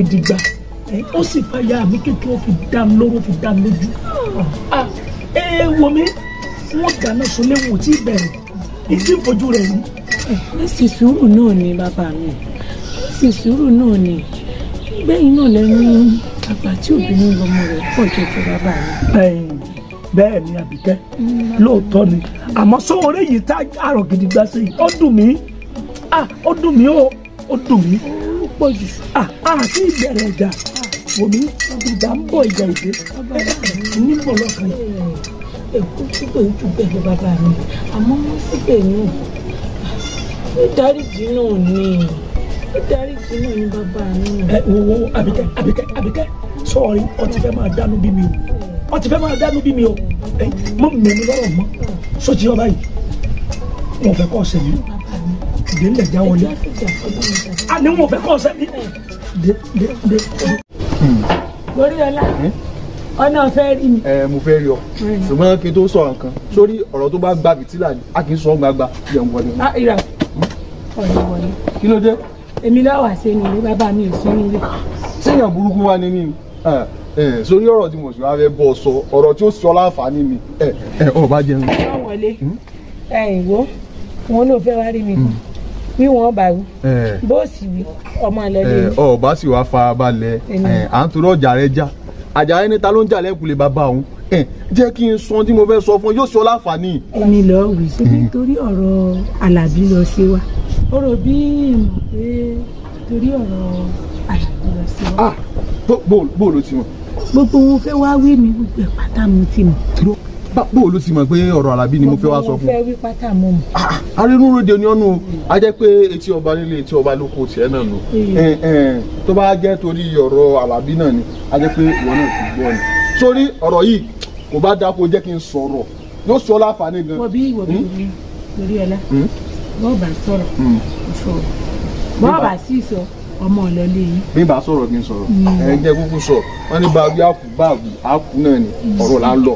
gidigba ó sì fàyà mi kékeré ó fi dá mi lóró fi dá mi lójú. Ẹ wo mi wọ́n dáná sunlé wọn ò tí ì bẹ̀rẹ̀ ìdí ìfojú rẹ̀ ni. Ẹ sì sùúrù náà ni bàbá mi, sì sùúrù náà ni gbẹ̀yìn náà lẹ́nu àgbà tí obìnrin lọmọ rẹ̀ pọ̀ jọjọ bàbá mi. Bẹ́ẹ̀ ni Àbíkẹ́, lóòótọ́ ni, àmọ́ sóore yìí tá àrò gidigba sí i ó dùn mí, ó dùn mí o, ó dùn mí ó pọ̀ jù. Àti ìbẹ̀rẹ̀ ìjà wò mí, ìjà ń bọ̀, ìjà ìdè ní bọ̀ lọ́kàn yìí. Èkó túbọ̀ ojú bẹ́ẹ̀ lọ bàbá mi, àmọ́ wọ́n síbẹ̀ náà ìdáríjì náà ni, ìdáríjì náà ni bàbá mi. Ẹ wo Àbíkẹ́, Àbíkẹ́, Àbíkẹ́, sọ́ọ̀rì ọtí fẹ́ máa dánú bí mi o, ọtí fẹ́ máa dánú bí mi o, mọ mẹ́mi lọ́rọ̀ mọ́ sọ́jí ọba yìí, wọn fẹ́ kọ́ ọ̀sẹ̀ mi ìdílé já wọlé, àní wọn fẹ́ kọ́ ọ̀sẹ̀ mi dé dé dé. Goríọlá, ọ̀nà fẹ́ rí mi. Ẹ mo fẹ́ rí ọ, ṣùgbọ́n kí n tó sọ̀rọ̀ nǹkan sórí ọ̀rọ̀ tó bá gba fìtílà ni a kì í sọ gbagba yẹn wọlé. Ìrà ọ̀nà wọlé. Kí ló dé? Èmi lọ́wọ́ àṣẹ nílé, bàbá mi ò sí nílé. Séèyàn burúkú wá ní mí sórí ọ̀rọ̀ tí mo sì wá fẹ́ bọ́ sọ, ọ̀rọ̀ tí ó sọ láǹfààní mi ọ̀ bá jẹun. Wọ́n wọlé ẹ̀yìn wo wọn ló fẹ́ wá rí mi bí wọ́n bá wí bó sì wí ọmọ lọ́lé. Ọ̀ bá sì wá farabalẹ̀, à ń torí ọjà rẹ já àjà ẹni ta ló ń jà lẹ́kùlé bàbá òun, jẹ́ kí n sọ tí mo fẹ́ sọ fún ọ, yóò sọ láǹfààní. Èmi lọ wí síbi torí ọ̀rọ̀ Àlàbí lọ sí wa, ó rò bí mọ̀ pé torí ọ̀rọ̀ Àlàbí lọ sí wa. Bó ló ti mọ̀? Gbogbo wọn fẹ́ wá wí mi, gbogbo ẹ̀ pátá mo ti mọ̀. Bó ló ti mọ̀ pé ọ̀rọ̀ Àlàbí ni mo fẹ́ wá sọ fún? Gbogbo wọn fẹ́ wí pátá mo mọ̀. Arínúróde ni ọ́nù, a jẹ́ pé etí ọba nílé etí ọba lóko tiẹ̀ náà nù. Tó bá jẹ́ torí ọ̀rọ̀ Àlàbí náà ni, a jẹ́ pé ìwọ náà ti gbọ́ ni. Sórí ọ̀rọ̀ yìí kò bá dáa kó jẹ́ kí n sọ̀rọ̀, yóò sọ láǹfààní gan. Wọ́n bí Goríọlá, bọ́ọ̀ bá sọ̀rọ̀ sọ̀rọ̀, bọ́ọ̀ bá sì sọ ọmọ ọlọlé yìí. Bí n bá sọ̀rọ̀ kí n sọ̀rọ̀, ẹ jẹ́ kúkú sọ, wọ́n ní bá wí àkú bá wí àkú náà ni ọ̀rọ̀ là ń lọ.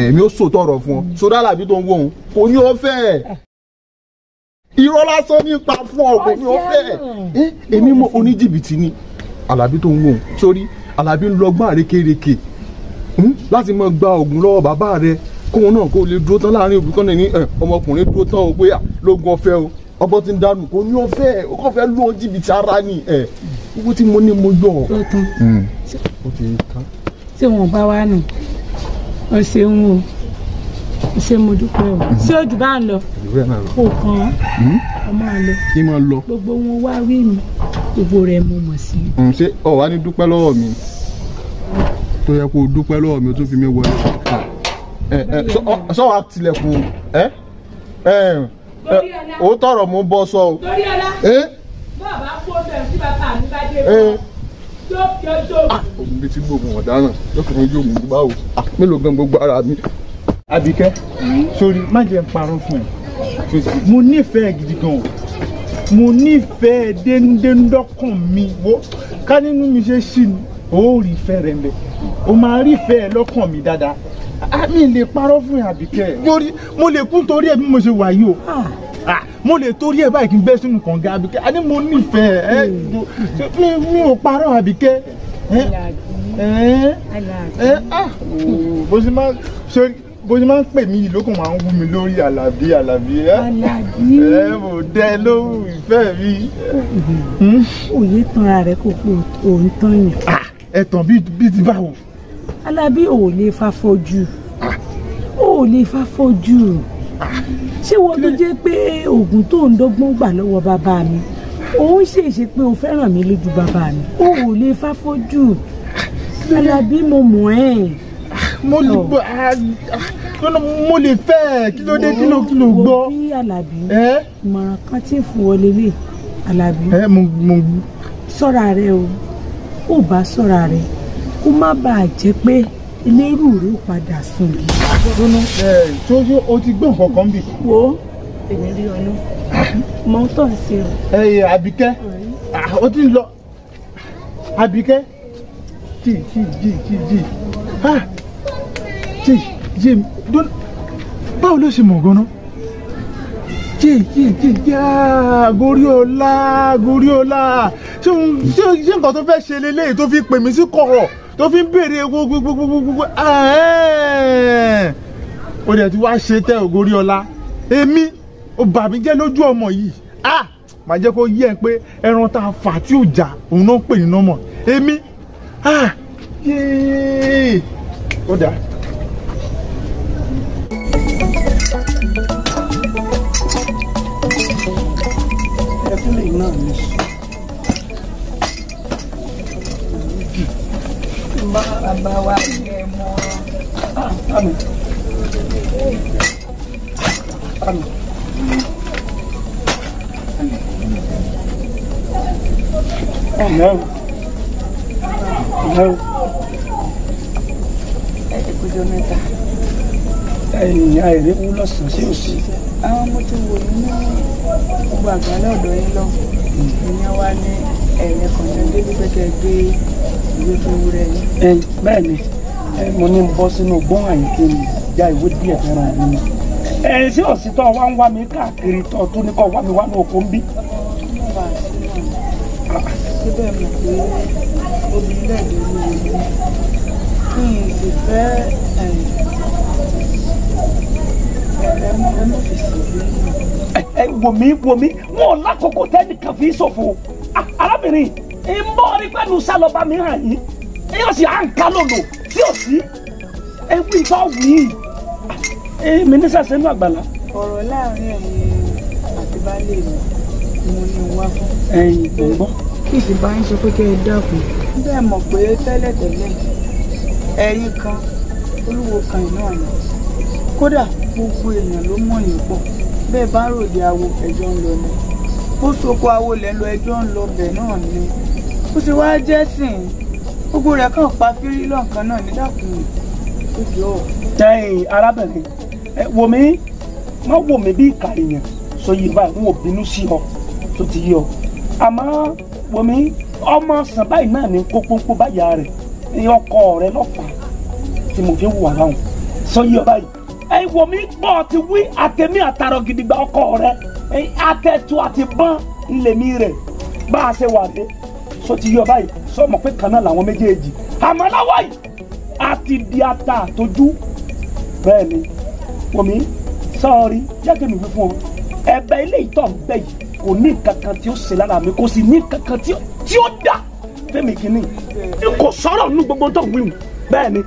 Èmi ó sòótọ́ ọ̀rọ̀ fún ọ, sórí Àlàbí tó ń wò ó, kò ní ọ fẹ́. Irọ́ lásán nípa fún ọ, kò ní ọ fẹ́. Èmi mọ oníjìbìtì ni Àlàbí tó ń wò ó, sórí Àlàbí ń lọ́gbọ́n àrékérekè láti máa gba oògùn lọ́wọ́ bàbá rẹ, kóun náà kó lè dúró tán láàrin òbí kan náà ní ọmọkùnrin dúró tán o pé lóògùn ọ̀fẹ́ o, ọgbọ́n ti ń dànù, kò ní ọ̀fẹ́, ó kàn fẹ́ lù ọ́ jìbìtì ara ni owó tí mo ní mo yọ. Ó tán. Ó ti tán. Tí wọn bá wá nù, ọ ṣeun o, ṣé mo dúpẹ́ o, ṣé ojú bá ń lọ kò kàn án, ọmọ àlọ. Kí máa lọ. Gbogbo wọn wá wí mi, gbogbo rẹ mo mọ̀ sí. Ṣé ọ wá ní dúpẹ́ lọ́wọ́ mi tó yẹ kó o dúpẹ́ lọ́wọ́ mi o tún fi mi wọlé? Sọ wàá tilẹ̀kùn ẹ ó tọrọ mú bọ sọ o. Goríọlá, bàbá kó bẹ̀rù tí bàbá mi bá dé bọ́ tó fi ọjọ́. Òun bíi ti gbógun ọ̀daràn yóò fi mi jóògùn báwo mélòó gan gbogbo ara mi. Àbíkẹ́, sórí má jẹ́ n parọ́ fún ẹ, mo nífẹ̀ẹ́ gidi gan o, mo nífẹ̀ẹ́ dénúdénúdọ́kàn mi, wo ká nínú mi ṣe ṣì ní o rí ìfẹ́ rẹ mbẹ, o máa rí ìfẹ́ ẹ lọ́kàn mi dáadáa. Mi lè parọ́ fún ẹ Àbíkẹ́, lórí mo lè kú torí ẹ bí mo ṣe wà yìí o, mo lè torí ẹ báyìí kí n bẹ́ sínú kànga Àbíkẹ́, a ní mo nífẹ̀ẹ́ ẹ, mi ò parọ́ Àbíkẹ́. Bó ṣe máa ṣe bó ṣe máa ń pè mí lókun máa ń wú mi lórí Àlàbí Àlàbí ẹ ẹ mo dẹ lóhùn ìfẹ́ mi. Òye tanra rẹ kò pé òun tán yàn. Ẹ̀tàn bíi ti báwo. Àlàbí ò lè fa fojú, ò lè fa fojú. Ṣé wọ́n ló jẹ́ pé oògùn tó ń dọ́gbọ́n gbà lọ́wọ́ bàbá mi, òun ṣèṣe pé o fẹ́ràn mi lójú bàbá mi, o ò lè fa fojú. Àlàbí mo mọ̀ ẹ́. Mo lè gbọ́, mo lè fẹ́ ẹ, kí ló dé, kí ló gbọ́. Wo bí Àlàbí, ìmọ̀ràn kan tí ń fún ọ lélẹ̀ Àlàbí. Ṣọ́ra rẹ o, ó bá ṣọ́ra rẹ kó má bàa jẹ́ pé elérú rẹ ó padà sùn bí. Tó yó o ti gbọ́ nǹkan kan bì. Wo èmi rí ọ náà, mọ tó ń ṣe o. Ẹ Àbíkẹ́, ó ti ń lọ Àbíkẹ́, jì jì jì jì jì jì jì báwo ló ṣe mọ̀ gan-an? Yé Goriola Goriola ṣé nǹkan tó fẹ́ ṣe leléyìí tó fi pè mí sí kọ̀rọ̀ tó fi ń béèrè gbogbogbogbogbò ó dẹ̀ ti wá ṣe tẹ́ ò Goriola èmi ó bà mí jẹ́ lójú ọmọ yìí màá jẹ́ kó yé ẹ pé ẹran tá a fà tí ò jà òun náà ń pè ní nọ́mọ̀ èmi yéé ó dà. Náà ni bàbá wa ẹ mọ àmì àmì ọ̀nà ọ̀nà ẹ kújọ mẹ́ta ẹ̀yìn àìrèwú lọ́sàn-án sí òsì. Àwọn mo ti wò nínú gbogbo àgbàlá ọ̀dọ̀ yín lọ ìyẹn wá ní ẹ̀yẹ kan ní débi pé kẹ́ ẹ gbé ìwé fún ewúrẹ́ yín. Bẹ́ẹ̀ ni mo ní bọ́ sínú gbóhùn àyìn kí n já ìwé díẹ̀ fẹ́ràn mi ni. Ẹ̀yin sí òsì tó wá ń wá mi káàkiri tó tún ní kó wá mi wá ní oko ń bí. Síbẹ̀ mọ̀ pé obìnrin lẹ́ẹ̀dẹ̀ olúwo ni kí n sì fẹ́ ẹ wò mí wọn ò lákòókò tẹ́nìkan fi ṣòfò. Arábìnrin ń bọ́ rí pẹ́lú sálọ́ba mi hàn yín yóò sì à ń ká lòlò tí ò sí ewu ìtọ́ wì í èmi ní sàṣẹ́ inú àgbàlá. Ọ̀rọ̀ láàrin ẹ̀yin àti baálé mi ni mo ní wá fún. Ẹ̀yin kò gbọ́. Kí sì bá yín sọ pé kẹ́ ẹ dákun. Bẹ́ẹ̀ mọ̀ pé tẹ́lẹ̀tẹ́lẹ̀ ẹ̀yin kan olúwo kan iná ni kódà gbogbo èèyàn ló mọ̀ yín pọ̀ bẹ́ẹ̀ bá ròde awo ẹjọ́ ń lọ ni ó soko awo lẹ́ lọ ẹjọ́ ń lọ bẹ̀ náà ni ó sì wá jẹ́ sìn gbogbo rẹ̀ kàn pa fírí lọ́nkàn náà ní dákun ó jọ. Ẹ̀yin arábìnrin wò mí má wò mí bí ìkà èèyàn sọ yìí báyìí n ò bínú sí ọ tó ti yí ọ àmọ́ wò mí ọmọ sàn báyìí náà ní kó pọ́npọ́ báyà rẹ̀ ní ọkọ rẹ̀ lọ́fàá tí mo fi wà láwọn sọ yìí ọ báyìí. Ẹ wò mí bọ́ ti wí àtẹ̀mí àtàrọ̀ gidigba ọkọ rẹ àtẹ̀tù àti bọ́n ńlẹ̀mí rẹ̀ bá a ṣe wà dé sọ ti yọ báyìí sọ mọ̀ pé kan náà làwọn méjèèjì àmọ́ láwọ̀ yìí a ti di ata àtọjú bẹ́ẹ̀ ni wò mí sọ́ọ̀rí jẹ́ kí mi wí fún ọ ẹ̀bẹ̀ ilé ìtọ̀ ń bẹ̀ yìí kò ní kankan tí ó ṣe lára mi kò sì ní kankan tí ó dà fẹ́mi kìíní kò sọ̀rọ̀ nínú gbogbo tó ń wíwù bẹ́ẹ̀ ni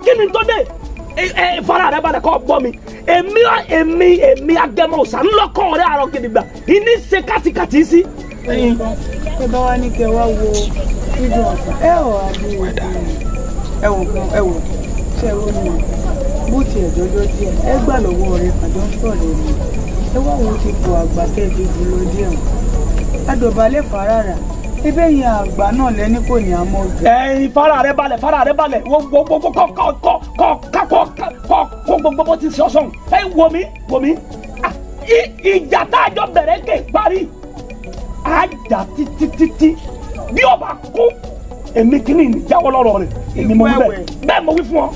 kí ni tó dé ẹ fara rẹ balẹ̀ kọ́ gbọ́ mi èmi èmi èmi agẹmọ ọ̀sán ńlọkọ̀ rẹ àrọ gidigba ìní ṣe kátikàtì sí. Ẹ bá wá ní kẹ wá wo dídùn ọ̀sán ẹ ọ̀ adé ẹ wò kan ẹ wò ṣe é rónú bó tiẹ̀ jọjọ́ díẹ̀ ẹ gbà lọ́wọ́ rẹ kàjọ ń sọ̀rọ̀ mi ẹ wá wo ti pò àgbà kẹ́ẹ̀dé jù lọ díẹ̀ o adọ̀bálẹ̀ fàràrà ebe yẹn àgbà náà lẹ́ni kò ní àmọ́ gẹ̀. Ẹ̀yin fara rẹ balẹ̀ fara rẹ balẹ̀ wo gbogbo kọ kọ kọ kọ kọ kọ kọ gbogbo bó ti sọ sọ̀hún ẹ wò mí wò mí ìjà tá a jọ bẹ̀rẹ̀ kè parí àjà títí títí bí o bá kú èmi kìíní ìjáwọ́ lọ́rọ̀ rẹ̀ èmi mo wí bẹ́ẹ̀ bẹ́ẹ̀ mo wí fún ọ.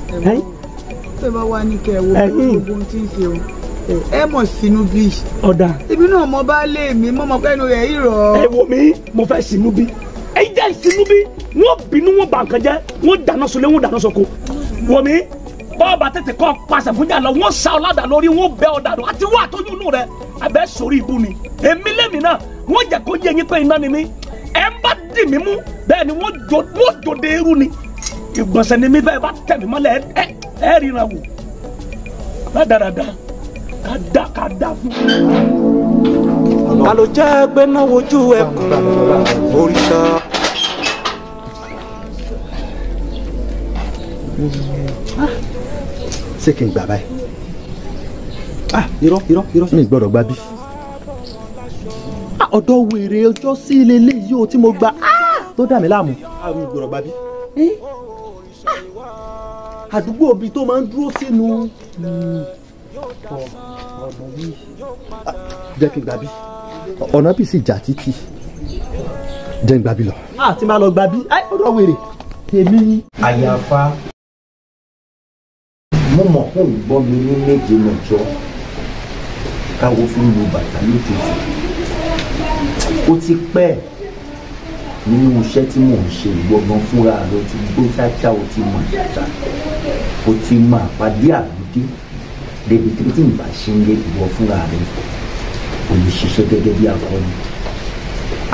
Ṣé bá wá ní kẹ́ ẹ wo gbogbo ohun tí ń ṣe o ẹ mọ̀ sínú bí. Ọ̀dà. Ibi náà mo bá lé mi mọ́mọ́ pẹ́nu rẹ̀ ìrọ̀. Ẹ wo mi mo fẹ́ sínú bí ẹ jẹ́ sínú bí wọ́n bínú wọn bà nǹkan jẹ́ wọ́n dáná sunlé wọ́n dáná soko wọ́n mi bọ́ọ̀bà tètè kọ́ pàṣẹ fúnjà lọ wọ́n sa ọ̀làdà lórí wọ́n bẹ́ ọ̀dà lọ àti wọ́n àtọ́jú inú rẹ̀ abẹ́ sórí ibú ni èmi lèmi náà wọ́n jẹ́ kó yé yín pé iná ni mí ẹ ń bá dì mí mú bẹ́ẹ̀ ni wọ́n jòdè irú ni ìgbọ̀nsẹ̀ ni mí bẹ́ẹ̀ bá tẹ̀ mí mọ́lẹ̀ ẹ ríran wò rádaràda ká dá fún. Ta ló jẹ́ gbéná wojú ẹkùn òrìṣà. Ṣé kí n gbà báyìí? Irọ́ irọ́ irọ́ mi gbọ́dọ̀ gba bí. Ọ̀dọ̀ wèrè ọjọ́ sí ilé eléyìí o tí mo gba tó dà mí láàmú. Mi gbọ́dọ̀ gba bí. Àdúgbò bíi tó máa ń dúró sínú. Jẹ́ kí n gba bí. Ọ̀nà bí sì jà títì. Jẹ́ n gba bí lọ. Tí n bá lọ gba bí ọ̀dọ̀ wèrè tèmi. Àyàfà mo mọ̀ kó ń gbọ́ mi ní méje mẹ́jọ. Káwo fi ń lu bàtà lójoojú. Ó ti pẹ́ nínú iṣẹ́ tí mò ń ṣe, ìwọ gan fúnra rẹ ti gbó ṣáṣá, o ti mọ̀ ṣáṣá, o ti mọ àpàdé àbúdé débi tí n bá ṣe ń lé ìwọ fúnra rẹ o lè ṣiṣẹ́ gẹ́gẹ́ bí akọni.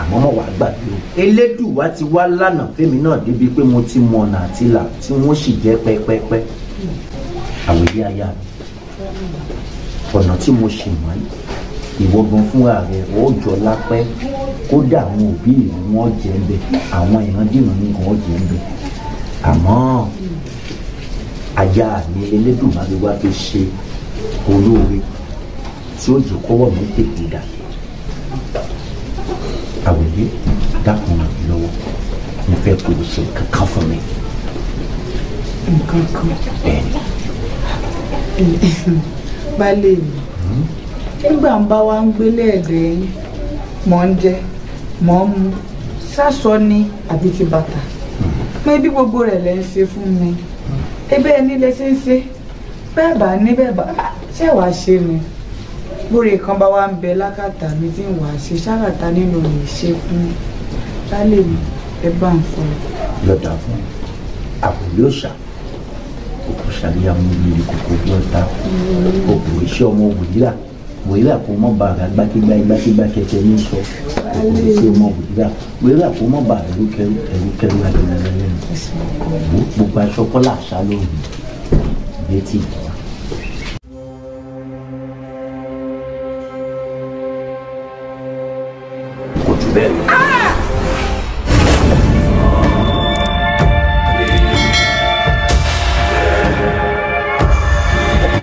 Àmọ́ mọ̀ wá gbàgbé o, Elédùwà ti wá lánàá fẹ́mi náà débi pé mo ti mọ ọ̀nà àti là tí wọ́n sì jẹ́ pẹ́pẹ́pẹ́. Àwòyé aya mi, ọ̀nà tí mo ṣì mọ́ ìwọ gan fúnra rẹ ó jọ lápẹ́, kódà àwọn òbí rẹ wọ́n jẹ́ ń bẹ, àwọn ìrandíran ní kan jẹ́ ń bẹ. Àmọ́ aya mi Elédùmarè wá fi ṣe olóore tí ó jẹ́ kọ́wọ́ mi tètè dà. Àwòyé, dákun ràn mí lọ́wọ́, mo fẹ́ kó o ṣe nǹkan kan fún mi. Nǹkan kan? Bẹ́ẹ̀ni. Baálé mi, nígbà ń bá wa ń gbélé ẹ̀dẹ̀ yín, mò ń jẹ, mò ń mu, sásọ ni àbí ti bàtà, mẹ́bí gbogbo rẹ̀ lẹ́ ń ṣe fún mi. Ebe ẹni lẹ ṣe ń ṣe, bẹ́ẹ̀ bá ní bẹ́ẹ̀ bá ṣe wàá ṣe ni. Bóre kan bá wa ń bẹ lákàtà mi tí ń wàá ṣe sákàtà nínú rẹ̀ ṣe fún baálé mi, ẹ bá ń sọ̀rọ̀. Lọ́dà fún àwòlé òòṣà, òkú ṣàríyá mú mi kókó bí ọ̀tá, òkú iṣẹ́ ọmọ wòlíà wòlíà kó mọ́ bàrà gbákígbá igbákígbá kẹkẹ ní sọ, òkú iṣẹ́ ọmọ wòlíà wòlíà kó mọ́ bàrà ẹrúkẹrú ẹrúkẹrú adìrẹ lẹ́nu. Gbogbo aṣọ kọ́lá àṣà lóhùn létí ìjọba. Kò jù bẹ́ẹ̀ lọ.